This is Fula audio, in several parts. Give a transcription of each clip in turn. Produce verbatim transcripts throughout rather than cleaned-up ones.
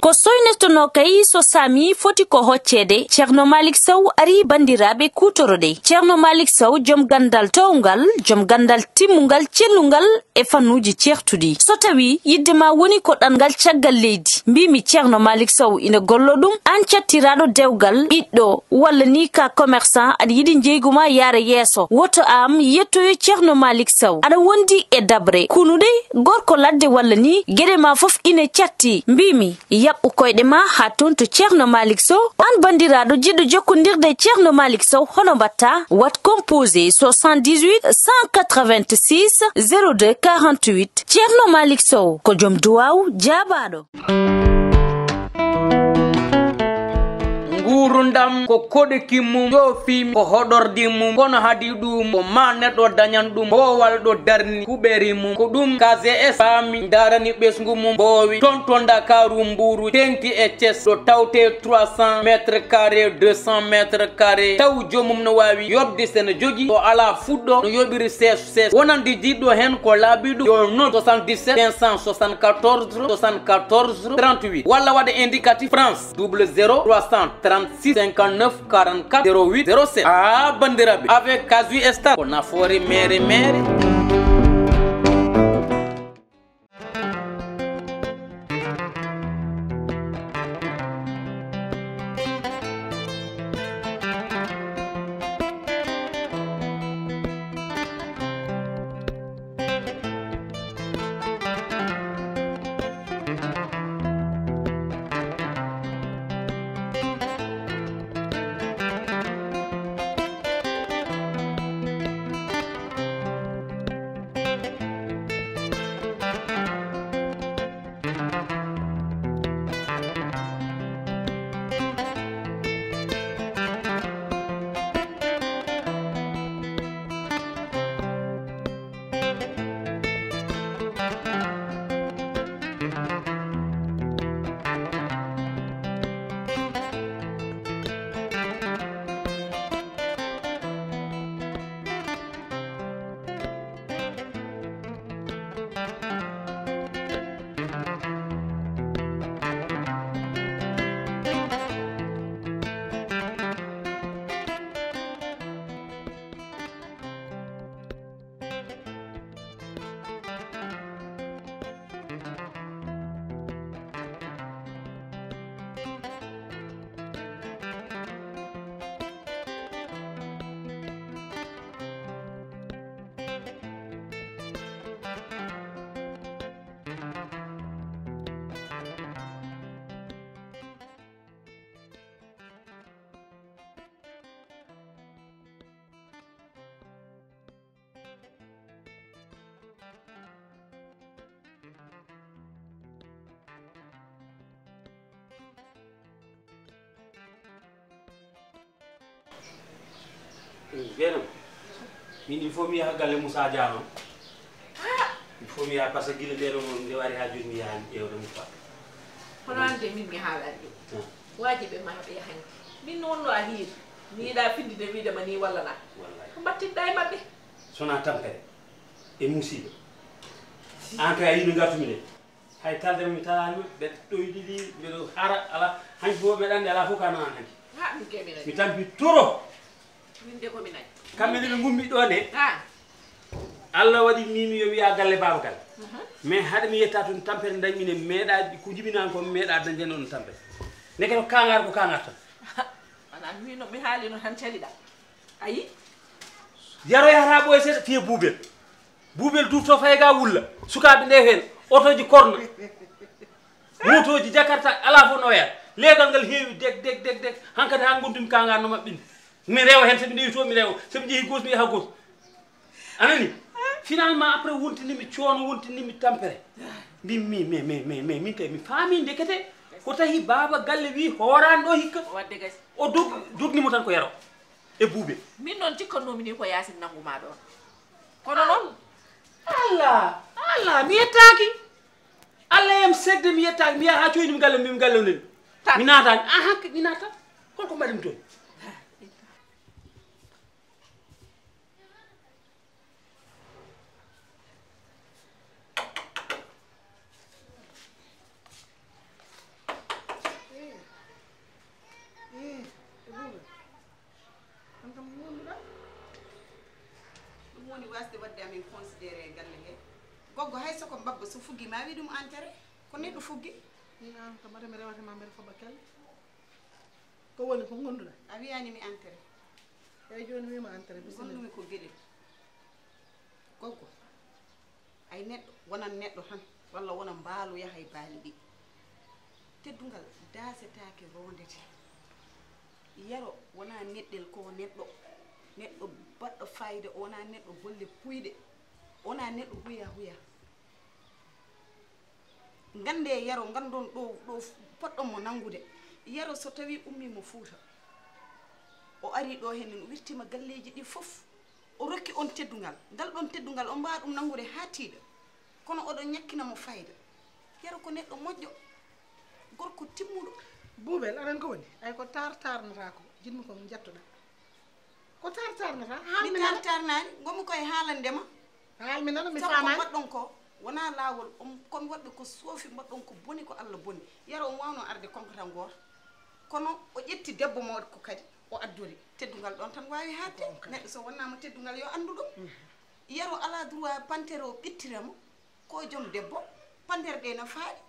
Ko soynetonoo kay so saami foti ko hocceede, Ceerno Maalik Sow arii banndiraaɓe kuutoroɗe. Ceerno Maalik Sow, jom ganndal toowngal, jom ganndal timmungal, cellungal e fannuuji ceertuɗi. So tawii yiɗde ma woni ko ɗanngal caggal leydi, mbiimi Ceerno Maalik Sow ina gollo ɗum, aan cattiraaɗo dewgal, ɓiɗɗo, walla ni ka commerçant, aɗa yiɗi njeygu ma yaara yeeso, woto am yettoyo Ceerno Maalik Sow. Aɗa wondi e daɓre, kunuɗe, gorko ladde walla ni, geɗe ma fof ine catti. Mbiimi, yaɓɓu koyɗe ma haa toon to Ceerno Maalik Sow. Aan banndiraaɗo jiɗɗo jokkondirde e Ceerno Maalik Sow, hono mbaɗtaa? Waɗ composé soixante-dix-huit cent quatre-vingt-six zéro deux quarante-huit. Ceerno Maalik Sow ko jom duwaaw jaabaaɗo. Nguurndam ko koɗki mum, joofi mum ko hoɗordi mum, kono hadi ɗum ko ma neɗɗo dañan ɗum boowal ɗo darni kuɓeeri mum. Ko ɗum K G S faami, ndarani ɓesngu mum boowi. Toon to Ndakaaru, Mbuuru, teŋti e Thiès, ɗo tawte trois cents mètres carrés, deux cents mètres carrés, taw joomum no waawi yoɓde, so no jogii, o alaa fuɗɗo, no yoɓiri sees sees. Wonande jiɗɗo heen ko laabi ɗum, yo noddu soixante-dix-sept cinq cent soixante-quatorze soixante-quatorze trente-huit walla waɗa indicatif France double zéro trois cent trente-six cinquante-neuf quarante-quatre zéro huit zéro sept. Ah, banndiraaɓe, avec Casu Star ko nafoore meere meere. Beenam, min il faut mi yaha galle Moussa Dia noon. Il faut mi yaha, par ce que gila ndee ɗo nde wari haa jooni mi yahaani ƴeewde Moussa. Hono aan de min mi haalani ɗum. Ah. Waajibi ma ɓe yahanke. Min no wonno a hiiri. Mi yiɗa findinde wiide ma ni walla na. Wallahi. Ko mbattinɗa e maɓɓe? Sona tampere e musiba. Aan kay a yiɗi ngartumi de. Hay talde mi talaani ma, mbeɗa ɗoyɗi ɗi, mbeɗa hara, ala, hanki fof mbeɗa anndi ala fof ka nanan hanki. Ha, ɗum kay mi nani. Mi tampi toro. Min de ko mi nani. Kamɓe ne ɓe ngummi ɗo nde. Ha. Allah waɗi mimi yo mi yaha galle baaba galle. Mhm. Mais haɗa mi yetta toon tampere dañmi ne meeɗa ko jibinani ko mi meeɗa dañde noon tampere. Ndeke to kangar ko kangar tan. Ana mi no mi haali noon han caliɗa. Ayi. Yaro yahata ɓoye seeɗa fiye buubel. Buubel dufto fayi ga wulla. Sukaaɓe nde heen. Otoji korna. Motooji Jakarta, alaa fof no wayata. Leegal ngal heewi deg, deg, deg, deg. Hankadi haa ngontumi ka ngar no maɓɓinde. Mi rewa heen, so mi ndewi to, mi rewa. So mi jehi gos, mi yaha gos. A nani? Finalement, après, wontinimi coono, wontinimi tampere. Mbi, mi, mais, mais, mais, mais, min kay, mi faami ndekete. Ko tahi baaba galle wi hooran ɗo hikka. Wadde gasi. O dog-, dogni mo tan ko yaro. E buube. Min noon cikkannoomi ni ko Yaasin nanngu ma ɗoon. Kono noon. Allah, Allah, mi yettaaki. Allah yam segde mi yettaaki. Mi yaha haa coyni mi galle, mi galle nden. Tan. Mi naataani. Aha, mi naata. Holko mbaɗi mi toon? Amin considéré galle he. Goggo, hay soko mbabba so fuggi ma wi ɗum enteré. Ko neɗɗo fuggi. Min an ko mata mi rewata ma mbeɗa foɓa kelle. Ko woni ko gonduɗa? A wiyani mi enteré. Eyyi, joni wima enteré, bisimilla. Gondumi ko geɗel. Goggo, ay neɗɗo wonan neɗɗo tan, walla wona mbaalu yaha e baali ɗi. Teddungal daasetaake, roondete. Yero wona neɗɗel, ko neɗɗo. Neɗɗo baɗɗo fayida, o wona neɗɗo bolle puyɗe. O wona neɗɗo huya huya. Ngannde Yero, nganndon ɗo, ɗo poɗɗon mo nanngude. Yero so tawii ummii mo Fuuta, o arii ɗo heen, o wirtiima galleeji ɗi fof, o rokki on teddungal. Ngal ɗon teddungal, on mbaawa ɗum nanngude haa tiiɗa. Kono oɗon ñakkina mo fayda. Yero ko neɗɗo moƴƴo, gorko timmuɗo. Buubel, aɗa anndi ko woni? Ay ko taar taarnata ko, jiɗmi ko njettoɗaa. Ko taar taarnata? Mi taar taarnaani, ngonmi koye haalande ma. Haal mi nana, mi faamaani. Sabu ko mbaɗɗon ko wonaa laawol, on kon waɗɓe ko soofi mbaɗɗon ko boni, ko Alla boni. Yero on waawno arde konkata ngoota. Kono o ƴetti debbo makko kadi, o addori. Teddungal ɗon tan waawi haaɗde. Neɗɗo so wonnaama teddungal yo anndu ɗum. Yero alaa droit pantere o ɓittira mo. Ko joom debbo, pantere ɗe na faaɗi.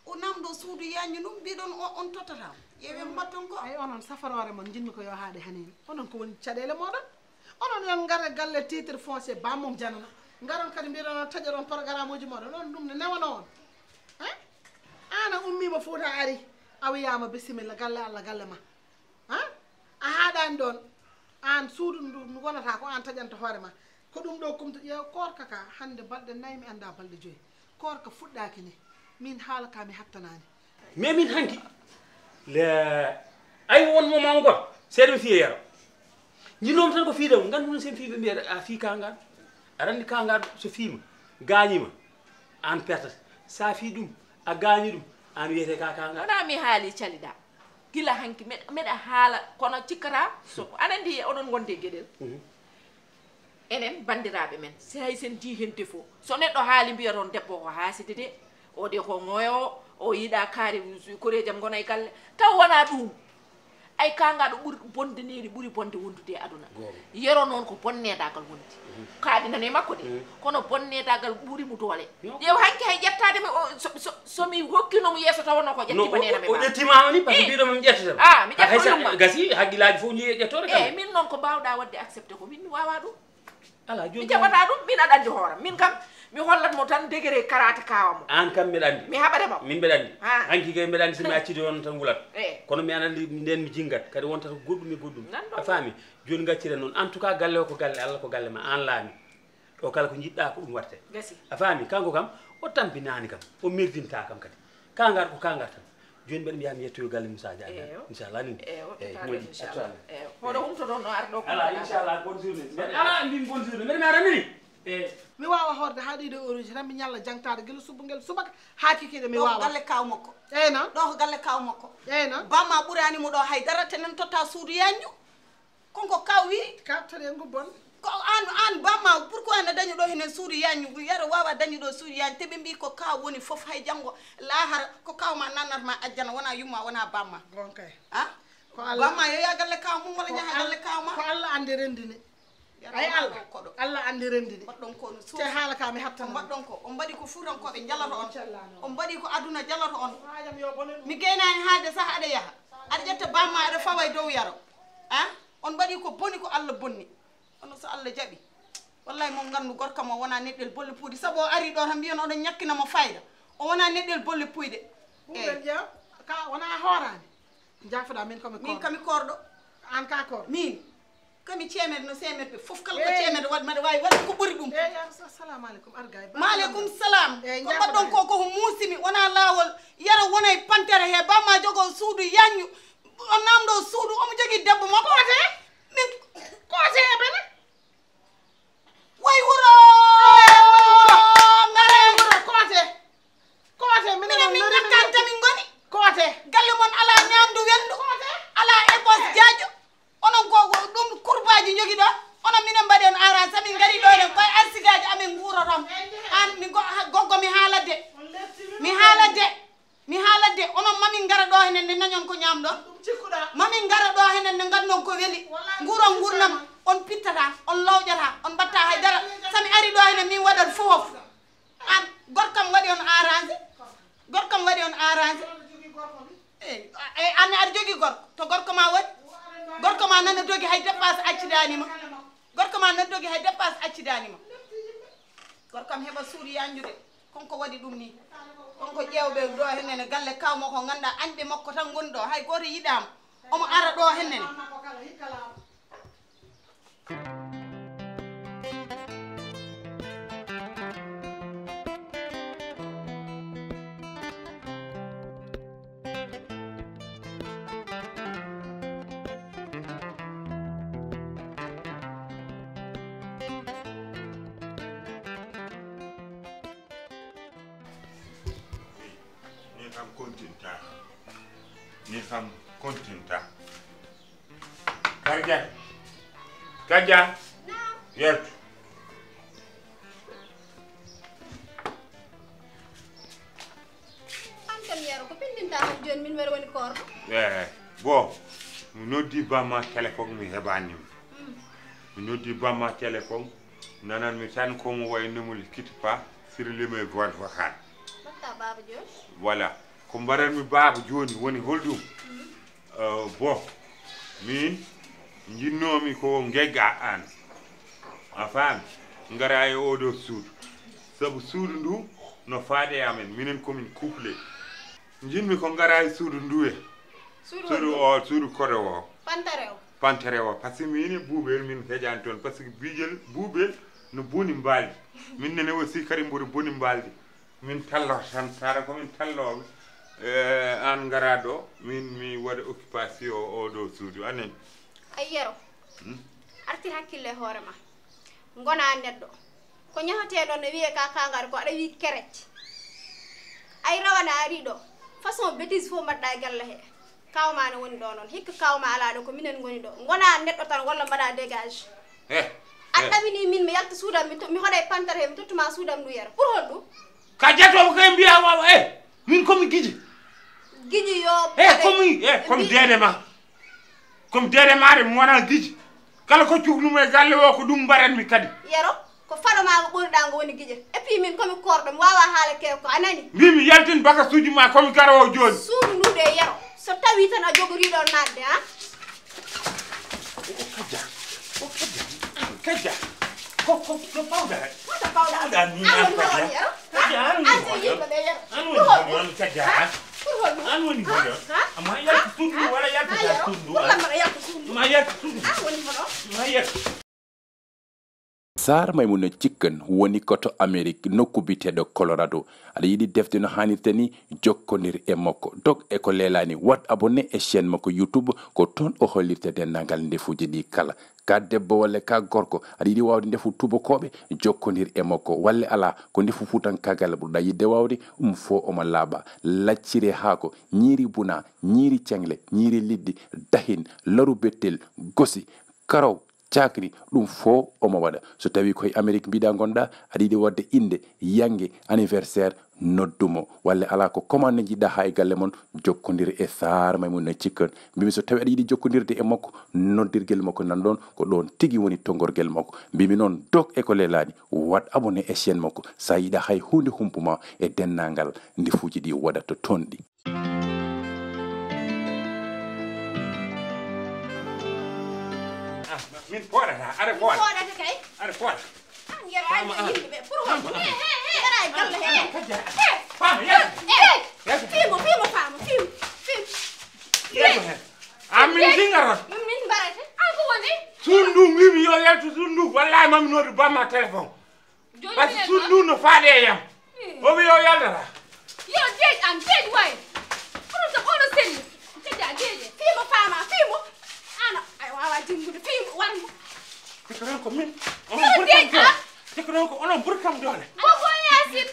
O namdo suudu yaññu ɗum, mbiɗon o, on tottata mo. Ƴeewe mbatton ko. Ay, onon safaroore mon, njiɗmi ko yo haaɗe hanini. Onon ko woni caɗeele mooɗon? Onon yon ngara galle titre foncier bammum janano. Ngaron kadi mbiɗon on taƴoɗon programme uji mooɗon. On ɗum ne newano on. Hein? An a ummiima Fuuta a ari, a wiyaama bisimilla, galle Alla, galle ma. Hein? A haaɗaani ɗoon. Aan suudu ndu, ndu wonata ko aan taƴanta hoore ma. Ko ɗum ɗo kumta ƴeew koorka ka, hannde balɗe nayi mi anndaa balɗe joyi. Koorka fuɗɗaaki ni. Min haala ka mi hattanaani. Mais min hanki, le, ay won mo mawngo, seeɗa mi fiya Yero. Njinoomi tan ko fiide mo, nganndu sen fiiɓe mbiyaɗa, a fii kangaan. Aɗa anndi kangaan so fiima, gaañiima, aan pertata. Sa fii ɗum, a gaañi ɗum, aan wiyete ka kangaan. Wonaa mi haali caliɗaa. Gila hanki, meɗa, meɗa haala, kono cikkata, so, aɗa anndi oɗon ngondi e geɗel. Mhm. Enen banndiraaɓe men, si hay sen jii hen defo, so neɗɗo haali mbiya toon debbo ko haaside de, o de ko ŋoyo, o yiɗa kaari, koreeji am ngona e galle. Taw wonaa ɗum. Ay kangaɗo ɓuri bonde neeri, ɓuri bonde wondude e aduna. Goonga. Yero noon ko bonnedagal wondi. Mhm. Kaaɗinane makko de. Mhm. Kono bonnedagal ɓuri mo doole. No. Ƴeew hanki hay ƴettaade mi o, so, so, so mi hokkino mo yeeso taw wonno ko ƴetti. No, ko neena mi o, o ƴettima o ni, parce que eh, mbiɗo mo ƴettata. Ah, mi ƴetta ɗum ma. Gasi, haqqillaaji fof ñiye ƴettoore kam. Eh, min noon ko mbawɗa wadde accepté ko min mi wawa ɗum. Ala, mi joni jaɓata ɗum, min aɗa anndi hooram. Min kam, mi hollat mo tan degré karaté kawa mo. An kam mbeɗa anndi. Mi haɓata mo. Min mbeɗa anndi. Ha. Hanki kay mbeɗa anndi so mi accidi on tan wulat. Eh. Kono mi aɗa anndi nden mi jingat. Kadi wontata ko goɗɗum e goɗɗum. Nan ɗo. A faami? Joni gaccire noon. En tout cas, galle o ko galle Allah, ko galle ma. An laami. Ɗo kala ko jiɗɗa ko ɗum watte. Gasi. A faami? Kanko kam, o tampinaani kam. O merdinta kam kadi. Ka ngar ko ka ngar tan. Joni mbeɗa mbiya mi yettoyo galle Moussa Diagne. Eyo. Inchallah ni. Eyo, eyo, totaɗo, moƴƴi. Inchallah. Eyo. Hoɗo humto ɗon no ar ɗo ko ala, inchallah, bonne journée. Mbeɗa ala mbin bonne journée. Mbeɗa mi ara nini? Eyo. Mi wawa horde ha ɗiɗo heure uji tan mi ñalla jangtade gila subagel subaka ha kikiɗe mi wawa. Ɗo ko galle kaw makko. Eyna. Ɗo ko galle kaw makko. Eyna. Bamma ɓurani mo ɗo haydara, tenen totta suudu yanñu. Kon ko kaw wi. Kattari e ngubbon. Ko an, an bamma, pourquoi na dañi ɗo henen suudu yanñu? Yaro wawa dañi ɗo suudu yanñu. Te ɓe mbi ko kaw woni fof, hay janngo lahara ko kaw ma nannata ma ajjana, wona yumma, wona bamma. Gonkay. Ha? Ko Allah. Bamma yo ya galle kaw mum wala ko ñaha Al-, galle kaw ma. Ko Allah andi rendini. Yaro ay wona Allah. Ɗo koɗo. Allah andi rendini. Mbaɗɗon ko no suudu. Te haala ka mi hattana. Mbaɗɗon ko. On mbaɗi ko fuutankoɓe njalata on. Inchallah, no. On mbaɗi ko aduna jalata on. Haajam yo bone ɗum. Mi gaynani haalde sah aɗa yaha. Aɗa ƴetta bamma aɗa fawa e dow yaro. Ha? On mbaɗi ko boni ko Allah bonni. Kono so Allah jaɓi, wallahi mon ngandu gorka mo wona neɗɗel bolle puyɗe. Sabu o ari ɗo tan mbiyon oɗon ñakkina mo fayda. O wona neɗɗel bolle puyɗe. Ɓuuɓel ƴeew, ka wona a hoorani. Jaafoɗa min komi koorɗo. Min kami koorɗo. An ka koorɗo. Min. Kami ceemede no seemedɓe fof kala ko ceemede waɗ mbaɗa wawi waɗde ko ɓuri ɗum. Eyi, assalamu aleykum, ar gay. Maaleykum salam. Eyi, ko mbaɗɗon ko, ko muusimi, wona laawol. Yara wona e pantere he, bamma jogo suudu yanñu. O namdo suudu, omo jogii debbo makko. Koote? Min koote e bene? Way wuro! Ngare wuro, koote. Koote, minen minen min ñakkaani tan min ngoni. Koote. Galle mon alaa ñaamdu welndu. Koote. Alaa épos jaajo. Onon ko, ko ɗum kurbaaji njogi ɗo. Onon minen mbaɗi en arrangé, min ngari ɗo enen koye arsigaaji amen nguuroton. An mi go-, ha-, goggo mi haaladde. Mi haaladde. Mi haaladde. Onon mamin ngara ɗo henen ne nañon ko ñaamɗon. Mamin ngara ɗo henen ne nganndon ko weli. Nguuron ngurnam. On pittata, on lowƴata, on mbatta haydara. So mi ari ɗo hene min waɗat fof. An, gorkam waɗi on arrangé. Gorkam waɗi on arrangé. Eh, eh, an aɗa jogii gorko. To gorko ma waɗi. Gorko ma nana dogi hay dépense accidaani ma. Gorko ma nana dogi hay dépense accidaani ma. Gorkam heɓa suudu yanjude. Kon ko waɗi ɗum ni. Kon ko ƴeewɓe ɗo hennene galle kaw makko ngannduɗaa añɓe makko tan ngoni ɗo. Hay gooto yiɗaama. Omo ara ɗo hennene. Ni kam kontinta. Ni kam kontinta. Karja. Karja. Naam. Yertu. An kam Yero, ko pindinta kam jooni min mbeɗa woni koorɗo? Eh, bon, mi noddi bamma téléphone mi heɓaani mo. Mm. Mi noddi bamma téléphone, nanan mi tan ko mo wayi no mo likkiti pa sur le me voix vocal. Mbaɗta baaba jooni? Voilà. Ko mbaɗanmi baaba jooni woni holɗum? Mm. Eh, bon, min njinnoomi ko ngegga aan. A faami? Ngara e oɗo suudu. Sabu suudu ndu no faade e amen. Minen komin couple. Njiɗmi ko ngara e suudu ndu e. Suudu suudu wondu? O, suudu koɗo o. Pantere o? Pantere o. Parce que min e buubel min heƴaani toon. Parce que biijel buubel no boni mbaaldi. Min nene aussi kadi mboɗo boni mbaaldi. Min tallo tan, tara ko min tallooɓe. Eh, aan ngara ɗo, min mi waɗa occupation o ɗo suudu. Anen. Ay Yero. Hmm? Artir hakkille e hoore ma. Ngona neɗɗo. Ko ñahoteɗo no wiye ka kangare ko aɗa wi kerec. Ay rawane a ari ɗo. Façon bêtise fof mbaɗɗa e galle he. Kawma ne woni ɗo noon. Hikka kawma ala ɗo ko minen ngoni ɗo. Ngona neɗɗo tan walla mbaɗa dégage. Eh, a eh. Ɗamini min mi yalta suudam mi to-, mi hoɗa e pantere he mi tottuma suudam ndu Yero. Pour honɗum? Ka jatooɓe kay mbiya wawa eh. Min komi giji. Giji yo. Eh, komi, eh, komi deede ma. Komi deede maare mi wona giji. Kala ko cuklumi e galle o ko ɗum mbaɗanmi kadi. Yero, ko faɗo ma ngo ɓuriɗa ngo woni gije. Et puis min komi korɗo, mi wawa haala kew ko a nani? Mbimi yaltin bagasuuji ma komi garowo jooni. Suudu ndu de Yero, so tawi tan a jogori ɗon naatde, ha? O kajja, o kajja, kajja. Ko, ko, ko pawɗa. Wata pawɗa. Pawɗa ni an woni hoɗon Yero? Kajja, an woni hoɗon. An woni hoɗon, kajja. Pour honɗum? An woni hoɗon. Ha? Amma yaltu suudu wala yaltu suudu. Pour lan mbaɗa yaltu suudu? Ma yaltu suudu. An woni hoɗon. Ma yaltu. Saar Maymuna Cikkan woni ko to Amerik, nokku biyeteeɗo Colorado. Aɗa yiɗi defde no haanirta ni? Jokkondir e makko. Dog e ko leelaani, waɗ abonné e chaîne makko YouTube, ko toon o hollirta denndaangal ndefuuji ɗi kala. Ka debbo walla ka gorko, aɗa yiɗi waawde ndefu tubakooɓe? Jokkondir e makko. Walla alaa, ko ndefu fuutankaagal ɓurɗa yiɗde waawde? Ɗum fof omo laaɓa. Lacciri haako, ñiiri buna, ñiiri ceŋle, ñiiri liɗɗi, dahin, laru bettel, gosi, karaw, cakri, ɗum fof omo waɗa. So tawii ko e Amerik mbiɗa ngonɗa, aɗa yiɗi waɗde innde, yannge, anniversaire, noddu mo. Walla alaa ko commande njiɗɗa haa e galle mon, jokkondir e Saar Maymuna Cikkan. Mbimi so tawii aɗa yiɗi jokkondirde e makko, noddirgel makko nan ɗoon, ko ɗoon tigi woni tonngorgel makko. Mbimi noon, dog e ko leelaani, waɗ abonné e chaîne makko. So a yiɗa hay huunde humpuma e denndaangal ndefuuji ɗi waɗata toon ɗi. Ah, min pooɗata, aɗa pooɗa. Pooɗata kay. Aɗa pooɗa. An Yero, an yimɓe ɓe, pour honɗum? He, he, he. Gara e galle he. He. Faama, yaltu. He. Yaltu. Fiimo, fiimo, faama, fiimo, fiimo. Yaltu he. A min jingaron. Min, min mbarete. An ko woni? Suudu ndu mbimi yo yaltu suudu ndu. Wallahi mami noddu bamma téléphone. Jooni parce que minen suudu ndu no faade e yam. Eh. O wi o yaltata. Yo deej an, deej waay. Onon kam ono selli. Deja deeje. Fiimo faama, fiimo. Ano, ay wawa jimbude, fiimo, warmo. Tiko noon ko min. Onon ɓuri kam doole. Tiko noon ko onon ɓuri kam doole. Bobo Yaasin.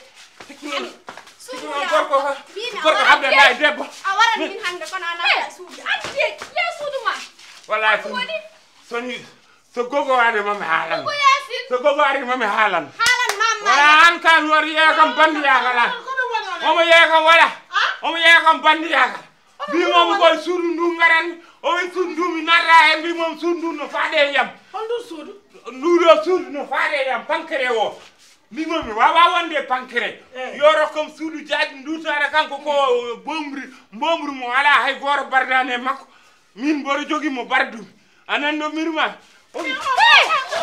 Tiko noon. Ani, suudu gorko ka. Gorko habda na e debbo. A waran min hannde kono a naata suudu. An deej, ya suudu ma. Wallahi. Woni? Soni. So gogo ari ma mi haalan. Gogo Yaasin. So gogo ari ma mi haalan. Haalan ma ma. Wala an kan wari yeekam bandi yaakala. Omo yeekam wala. Omo yeekam bandi yaakala. Bi moom koy suudu ndu ngaran. O wi suudu ndu mi naata he, mbi mom suudu ndu no faade e yam. Hol ndu suudu? Ndu ɗo suudu no faade e yam, pankere o. Mbi mom mi waawaa wonde e pankere. Eh. Yo rokkom suudu jaaji ndu taara kanko ko boomri, mboomru mo alaa hay gooto bardaani e makko. Min mboɗo jogii mo bardu. A nan ɗo mirma. O wi. Eh,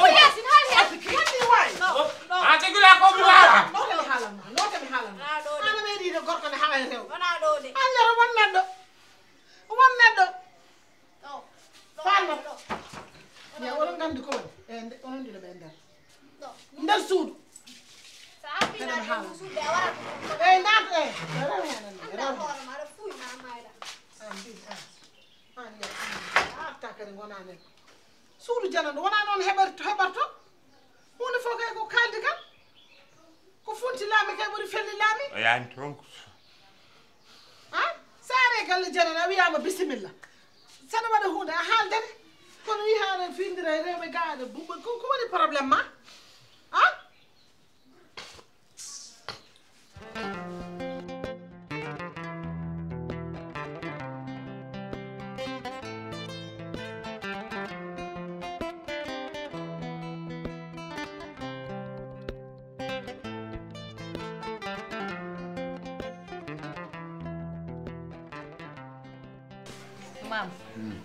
o Yaasin, haa Yaasin. Wonni waay. No, no. A tigi la ko mi waawa. No, no, mi haalan ma. No, mi haalan ma. Wonaa ɗo de. Ana meɗi de gorko ne hawa e rewɓe. Wonaa ɗo de. An yoro won neɗɗo. Won neɗɗo. Ɗo. Ɗo, Faal ma. Ɗo. Ya, onon nganndi ko woni? E nde, onon ɗiɗo ɓe e nder. Ɗo. Nder suudu. So a artii Kadi mi naati haala. Mo suudu, a warat mo. E naat, e. Rew heen, en Anndaa rew. Hoore ma, aɗa fuuy ma, a maayɗa. An mbi, an. An ya, an. A arta kadi ngona nen. Suudu janano, wona noon heɓer-, heɓorto. Huunde fof kay ko kaaldi kam. Ko funti laami kay ɓuri felli laami. O yaani toon ko. Ha? So a ari e galle janano, a wiyaama bisimilla. So no waɗa huunde, a haaldere. Kono wiyi haa aɗa findira e rewɓe gaa aɗa bumba. Ko, ko woni problème ma? Ha? Maam,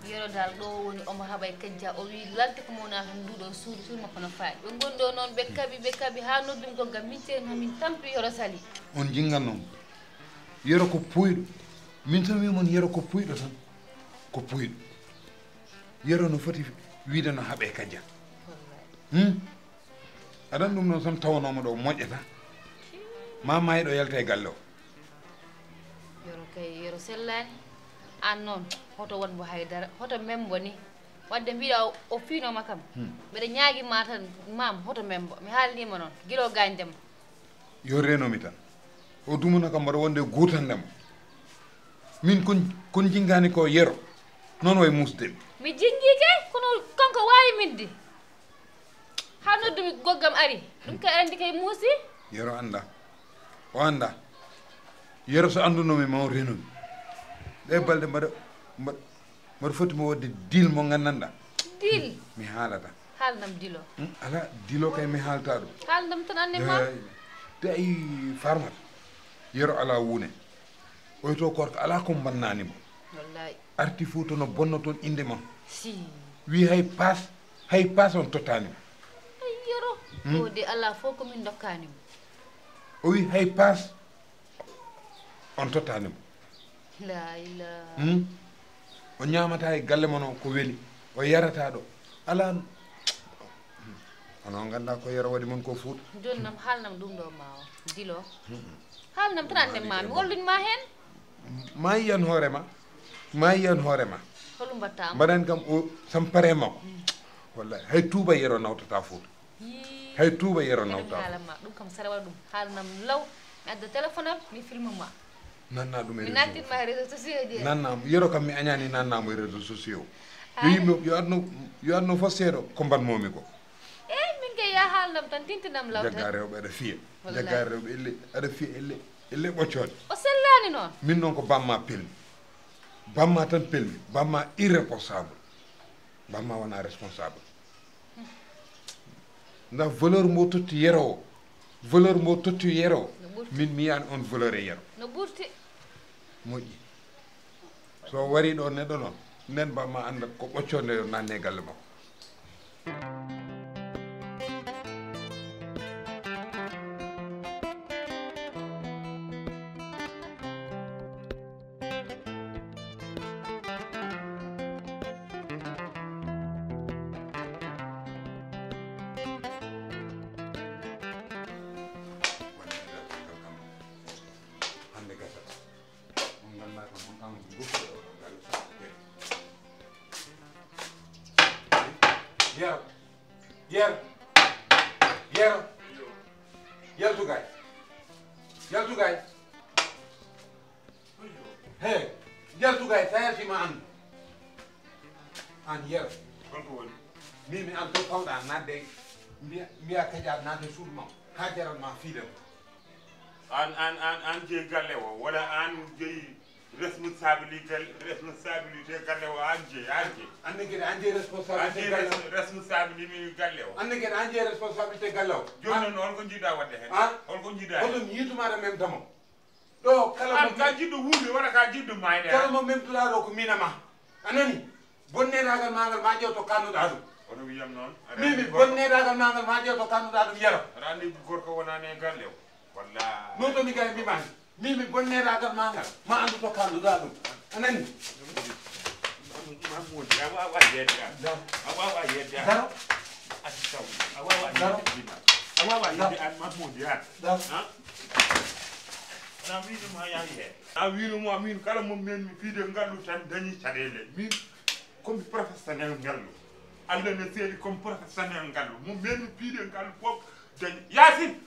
Yoro daal ɗo woni omo haɓa e Kajja, o wi lalti ko mo wona tan nduɗo suudu, suudu makko no faaɗi. Ɓe ngoni ɗo noon, ɓe kaɓi, ɓe kaɓi, haa noddumi ko ngam min ceeni, haa min tampi Yoro sali. On njinganno mo. Yoro ko puuyɗo. Min tan wi mon Yoro ko puuyɗo tan. Ko puuyɗo. Yoro no foti wiide no haɓe Kajja. Wallaay. Hmm? Aɗa anndi ɗum noon tan tawanooma ɗo moƴƴata. Ma maayɗo yalta e galle o. Yoro kay, Yoro sellaani. Aan noon, hoto waɗ mbo haydara, hoto mem mbo ni. Waɗde mbiɗa o, o fiinooma kam. Hmm. Mbeɗa ñaagi ma tan, maam, hoto mem mbo. Mi haalniima noon, gila o gaañde ma. Yo reeno mi tan. O dumuna kam mbaɗa wonde guutande mo. Min kon, kon jinngani ko Yero. Noon way muusde mi. Mi jinngii kay, kono kanko waawi min di. Haa noddumi goggam ari. Ɗum kay anndi kay muusi. Yero annda. O annda. Yero so annduno mi ma o reeno mi. Ɗe balɗe mbaɗa, mbaɗa, mbaɗa foti mo waɗde dil mo nganndanɗa. Dil? Mi haalata. Haalnam dilo. Hmm, alaa, dilo kay mi haalta ɗum. Haalnam tan anndi ma. Eh, te ay farmata. Yero alaa wuune. Oy to korka alaa ko mbannani mo. Wallaay. Arti fof to no bonno toon innde ma. Si. Wi hay paas, hay paas on tottani mo. Ay Yero. Hmm? O de alaa fof ko min ndokkani mo. O wi hay paas on tottani mo. La ilaha. Hmm? O ñaamata e galle mon o ko weli. O yarata ɗo. Alaa. Onon nganndaa ko Yero waɗi mon ko Fuuta. Jooni nam haalnam ɗum ɗo ma o. Dilo. Hmm. Haalnam tan annden ma, mi wallin ma heen. Ma yiyan hoore ma. Ma yiyan hoore ma. Holɗum mbaɗtaa mo? Mbaɗan kam o sam pare makko. Hmm. Wallahi, hay tuuba Yero nawtata Fuuta. Yii. Hay tuuba Yero nawta. Haalan ma ɗum kam, saɗa waɗa ɗum, haalnam law, mi adda téléphone am, mi filma ma. Nanna ɗum e mi réseau. Nattin ma e réseau sociaux ji. Nanna, Yero kam mi añani nanna mo e réseau sociaux. Yo yimɓe, yo adno, yo adno fof seeɗo ko mbaɗmomi ko. Eh, min kay ya haalnam tan, tintinam law tan. Jagga rewɓe aɗa fiya. Wallahi. Jagga rewɓe elle, aɗa fiya elle, elle ɓoccode. O sellaani noon. Min noon ko bamma pelmi. Bamma tan pelmi. Bamma irréprochable. Bamma wona responsable. Nda valeur mo totti Yero o. Valeur mo totti Yero o. No ɓurti. Min mi yiyaani on valeur e Yero. No ɓurti. Moƴƴi. So wari ɗo neɗɗo noon, nden bamma annda ko ɓoccode yo nanne galle makko. Hannde gasata. On nganndaa kam, on kam, on ngoppi oɗo galle sappo e tati. Yero. Yero. Yero. Yaltu gaay. Yaltu gaay. He, yaltu gaay, sa yalti ma anndu. An Yero. Holko woni? Min mi an to pawɗa nadde. Mbiya, mbiya Kaja nadde suudu ma. Haa jaran ma fiilan. An, an, an, an jeyi galle o, wala an jeyi Responsabilité, responsabilité galle o, an jeyi, an jeyi. Anne kadi an jeyi responsabilité galle o. Responsabilité galle o. Anne kadi an jeyi responsabilité galle o. Jooni noon, holko njiɗa waɗde heen? Holko njiɗa heen? Holko mi yiɗumaɗo memdamo? Ɗo kala mo ka jiɗɗo wuurde walla ka jiɗɗo maayde. Kala mo memtuɗa ɗo ko mina ma. A nani? Bonneɗagal ma ngal ma ƴeew to kannuɗa ɗum. Ono wiyam noon. Mimi, bonneɗagal ma ngal ma ƴeew to kannuɗa ɗum, yero. Aɗa anndi gorko wonani e galle o. Walla. Noon to mi gay mbimani. Mimi, bonneɗagal ma ngal ma anndu to kannuɗa ɗum. A nani? Mahmoud, a wawa yeedde an. A wawa yeedde an. Daro. Adi taw. A wawa yeedde an. A wawa yeedde an, Mahmoud, yaade. Daro. Ha? Na mini ma ya yeedde. A wino mo, amin kala mo men mi piide ngallu tan dañi caɗeele. Min komi professionnel ngallu. Allah ne seedi komi professionnel ngallu. Mo men mi piide ngallu fof dañi. Yaasin!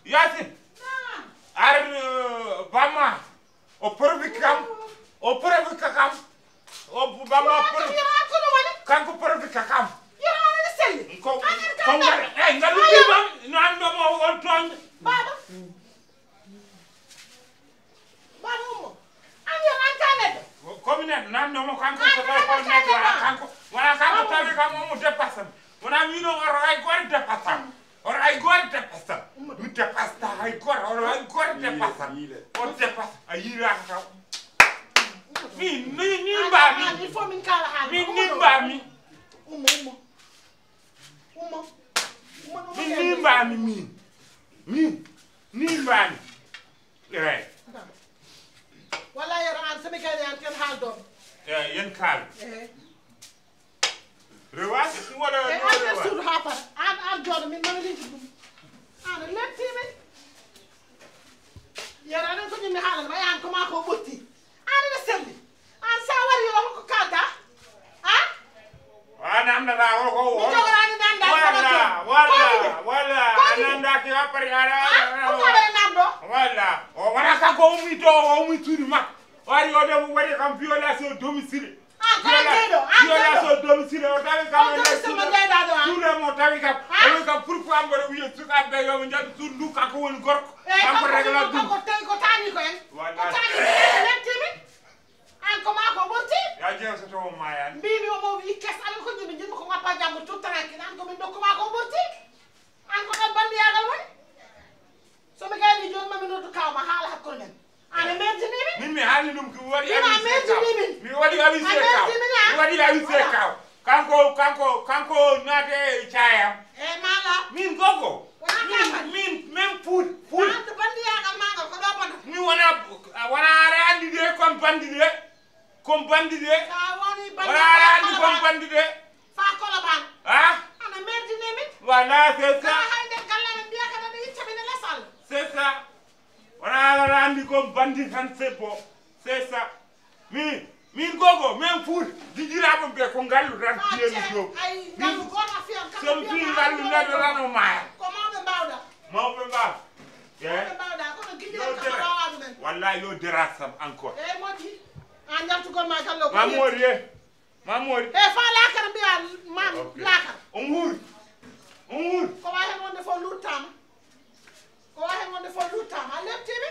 Yaasin! Ar, euh, bamma. O provoque kam. O provoque kam. O bamma provoque. Kanko provoque kam. Ko, ko ngal, eh, ngallu bimam. No an ɗo mo on toon. Baba. Baba Ummo, an yo an ka neɗɗo. Ko mi neɗɗo, nan nomo kanko ko tawi ko neɗɗo, wala kanko, wala kanko tawi kam omo dépasse am. Wona min o oto hay goto dépasse am. Oto hay goto dépasse am. Mi dépasse ta hay goto, oto hay goto dépasse am. O dépasse, a yiiraaka taw. Min, min, min mbaami. Il faut min kaala haala. Min, min mbaami. Ummo, ummo. Ummo. Ummo, ummo. Min, min mbaami min. Min, min mbaami. Eey. Walla yero an, so mi gayni an, ken haaldoɓe. Eey, yen kaal. Eey. Rewas, mi waɗa. Eey, no an nder rewas. Suudu haa fara. An, an jooɗo, min mami linti ɗum. An a lepti min. Yero anen ko ñimmi haalana ma, an ko ma ko ɓotti. An ene selli. An sa wari yo hokko kalda. Ha? A namdata o ko mi jogorani nanda. Wala, wala, wala. A namdaki happari ala. Ko taɓere namdo? Wala. O wona kanko ummi to, o ummi suudu makko. O ari o ɗo waɗi kam violation domicile. Violation domicile, o tawi kam e nder suudu. Suudu mo tawi kam. O wi kam pourquoi mboɗo wiya sukaaɓe ɓe yo ɓe njaɓi suudu ndu, kanko woni gorko. Kanko regla ɗum. Ko tawi ko taani ko en. Ko taani ko en. Lettimi. An ko maa ko ɓurti? Ya jeew so taw o maayaani. Mbiimi omo wiyi kes aɗa ko jiɗmi jiɗmi ko ngappa janngo tuttanaki. An ko min ɗo ko maa ko ɓurti? An ko ɗon banndiyagal woni? So mi gayni jooni ma mi noddu kaaw ma haala hakkunde men. An a merdini min? Min mi haalni ɗum ko mi waɗi avis e kaaw. Mi waɗi avis e kaaw. Mi waɗi avis e kaaw. Kanko, kanko, kanko naate e caayam. E maala. Min gogo. Wona min, kapan. Min, min puul, puul. An to banndiyagal ma ngal ko ɗo bonata. Mi wona, wona aɗa anndi de kon banndi de. Kon banndi de. Sa woni banndi. Wona aɗa anndi kon banndi de. Fa Koloban. Ha? Ana merdini min. Voilà, c'est ça. Kala hay nder galle men mbiya kala ne itta min e les Allah. C'est ça. Wona aɗa anndi kon banndi tan c'est bon. C'est ça. Min, min gogo, min puul. Jijiraaɓe ɓe ko ngallu tan piyeɗo joom. Ay, ngallu goto fiyam kam. So mi fii ngallu neɗɗo tan o maaya. Ko mawɓe mbawɗa. Mawɓe mbaaw. Mawɓe mbawɗa, kono giɗiɗen kam a wawa ɗumen. Wallahi yo dera sam encore. Eyi moƴƴi. An jaltugol ma gallo ko. Mamour ye. Mamour. E fa lakara mbiya ma lakara. On wuuri. On wuuri. Ko wawi hen wonde fof luttama. Ko wawi hen wonde fof luttama. A leptimi?